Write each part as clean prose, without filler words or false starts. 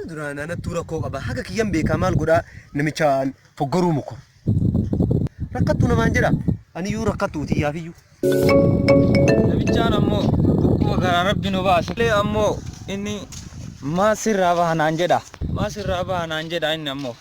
Duraan anattuu rakkoo qaba. Haga kiyyan beekaa maal godhaa namichaan foggaruu muka. Rakkattuu namaan jedha. Aniyyuu rakkattuu tiyyaafiyyuu. Namichaan ammoo dhukkuba garaa rabbi nu baase. Illee ammoo inni maa sirraa baha naan jedha. Maa sirraa baha naan jedha inni ammoo.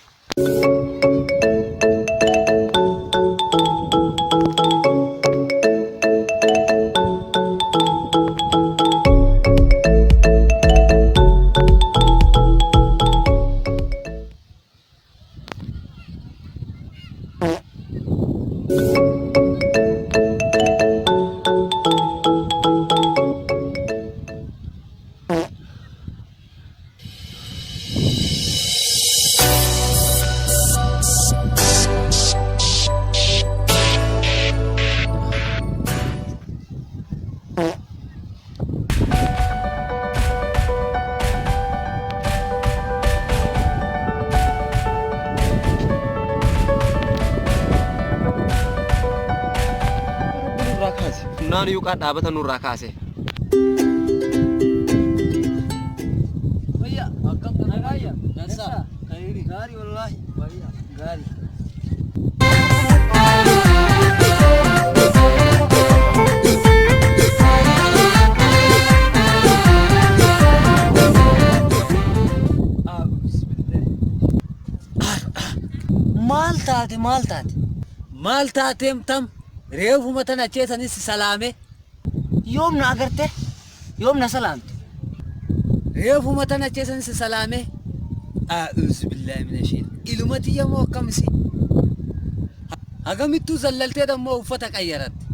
Nurraa kaase. Funnaan iyyuu qaa dhaabata nurraa kaase. Wayya, akkam nagaayya? Dansa. Khayri. Gaarii wallaahi. Wayya, gaarii. Maal taate maal taate? Maal taateem tam reefuma tan acheetanis salaame. Yoom na agarte? Yoom na salaamte? Reefuma tan acheetanis salaame. A'uuzu billaahi mina shaytaan. Iluma tiyya moo akkam isi? Hagamittuu zallaltee dammoo uffata qayyaratte.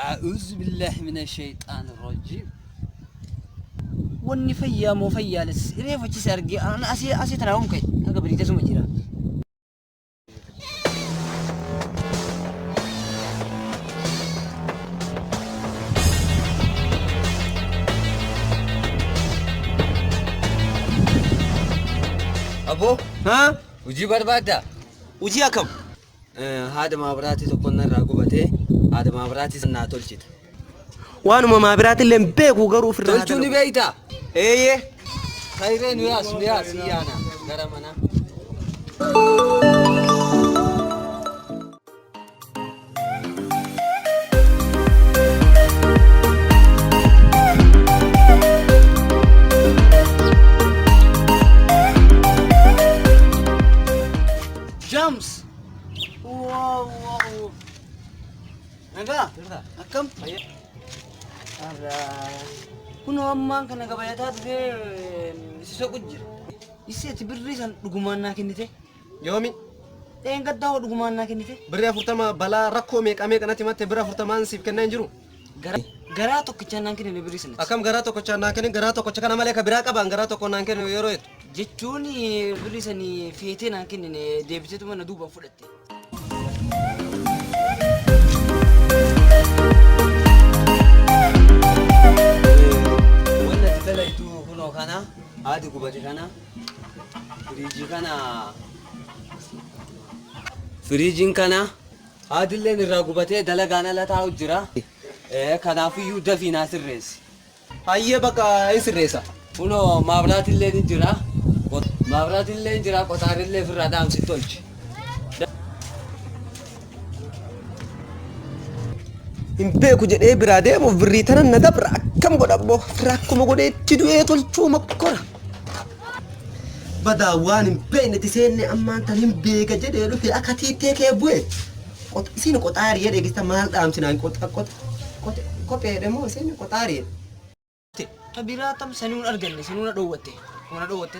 A'uuzu billaahi mina shaytaan rajiim. Wanni fayyaa moo fayyaales reefu achi si argee ana asii asii tanaa hum ka'e haga bariitee suma jira. Aboo Haa? hojii barbaaddaa? Hojii akkam? Haadha maabiraatii tokko narraa gubatee haadha maabiraatii sana naa tolchita. Waanuma maabiraatillee hin beeku garuu ofirraa haa Tolchuu ni dalagu. beektaa? Eeyyee. Kayree nu yaas nu yaas yaana gara manaa. James! Wow, wow. Nagaa? Akkam? Arraa. Kunoo ammaan kana gabayataa dhufee si soqu jira. Issi ati birrii san dhugumaan naa kennite? Yoomi? Dheengaddaa hoo dhugumaan naa kennite? Birrii 40 balaa rakkoo meeqa meeqa natti himatte birrii 40n siif kennaa hin jiru. Garaa tokkichaan naan kennine birrii sanatti. Akkam garaa tokkochaan naan kennin garaa tokkocha kana malee ka biraa qabaan garaa tokko naan kennu yeroo jettu. Jechuun birrii sanii feetee naan kennine deebiteetuma na duubaan fudhatte. Wanni ati dalaytu kunoo kana haati gubate kana firiijii kana firiijiin kana haadilleen irraa gubatee dalagaan ala taa'u jira. Kanaafiyyuu dafii naa sirreessi. Hayyee bakka hin sirreessa. Kunoo maabraatillee ni jira. Maabraatillee ni jira qoxaarillee ofirraa dhaamsi tolchi. Hin beeku jedhee biraa deemuuf birrii tanan na dabra akkam godha abboo rakkuma godhee itti du'ee tolchuu mokkora. Badaa waan hin beekne itti seenne ammaan tan hin beeka jedhee dhufe akka tiittee kee bu'e. Isiin qoxaarii jedhee gista maal dhaamsinaan qoxa qoxa kophee jedhe moo isiin qoxaarii jedhe. Ta biraa tam sanuu hin arganne sanuu na dhoowwatte. Kuma na dhoowwatte.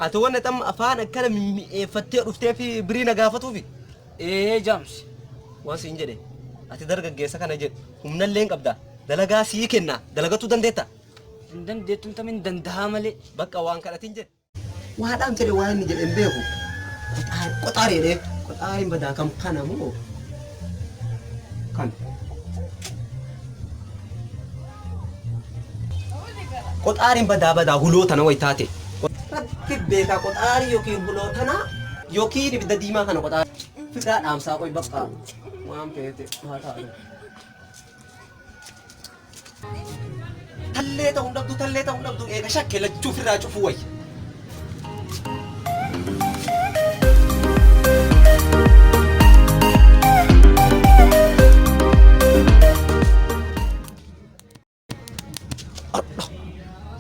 Ati wanna tam afaan akkana mimmi'eeffattee dhuftee fi birii na gaafatuufi. Ee jaamsi. Waan siin jedhe ati dargaggeessa kana jedhe humnallee hin qabda dalagaa sii kenna dalagatuu dandeetta. Hin dandeettuun tam hin dandahaa malee. Bakka waan kadhatin jedhe. Waa dhaamte jedhe waan inni jedhe hin beeku. Qoxaari jedhee qoxaariin badaa kam kana moo kan. Qoxaariin badaa badaa huloo tana wayi taate. Rabbi beekaa qoxaarii yookiin huloo tana yookiin ibidda diimaa kana qoxaarii. Firaa dhaamsaa qoy bakka waan feete haa taatu. Tallee ta'uu hin dhabdu tallee ta'uu hin dhabdu eega shakke lachuu ofirraa cufuu wayya.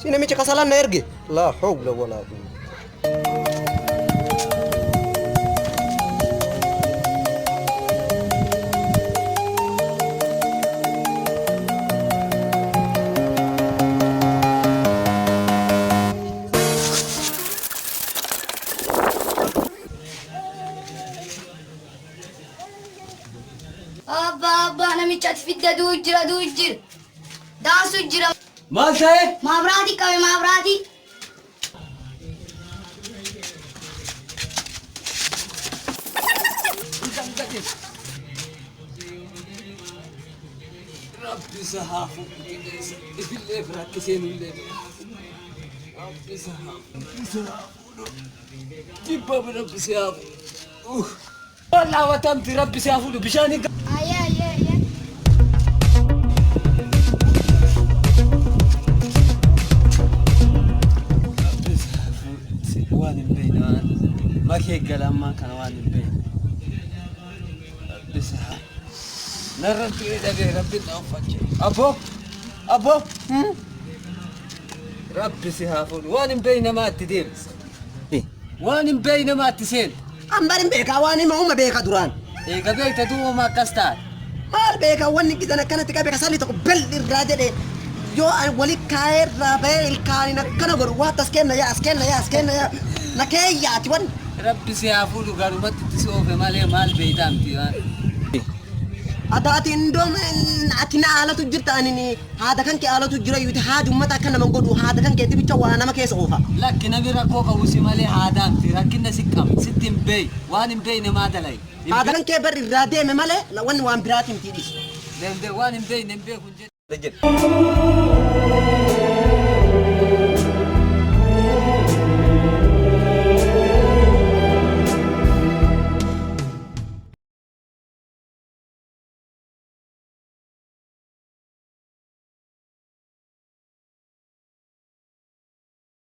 Si namicha kasalaan na erge. Laa hawla walaa quwwata. Abbaa abbaa namicha ati fidda du'u jira du'u jira. Daasu jira. Maal ta'e? Maabiraatii qabe maabiraatii. Rabbi isa haa fuudhu qilleensa. Ifillee rakkisee nullee. Rabbi isa haa fuudhu. Jibba rabbi isa haa fuudhu. Wallaawatamti rabbi isa haa fuudhu bishaan hin Ayyee ayyee ayyee. Waan hin beekne waan makee galammaa kana waan hin beekne. Rabbi isa haa. Narra du'ee dhabee rabbi na uffache. Abboo! Abboo! Rabbi si haa fuudhu. Waan hin beekne namaatti deemsa. Waan hin beekne namaatti seenta. Ambar hin beekaa waan hima uma beeka duraan. Eega beekta duubuma akkas taate. Maal beekaa wanni gidan akkanatti qabe kasalli tokko bel irraa jedhe yoo ani wali kaa'ee irraa bahee ilkaaniin akkana godhu waa tas kenna yaa as kenna yaa as kenna yaa na keeyyaati wanni. Rabbi si haa fuudhu garumatti itti si oofe malee maal beektaa miti waan. Ati indoom ati na haalatu jirta ani haada kan kee haalatu jira yuuti haadi ummata akka nama godhu haada kan keetti bicha waa nama keessa oofa. Lakki namni rakkoo qabu si malee haadaa miti rakkinna si qaba sitti hin beeyi waan hin beekne maa dalayi. Haada kan kee bar irraa deeme malee wanni waan biraati miti dhiisu. Deemtee waan hin beekne hin beeku hin jedhu.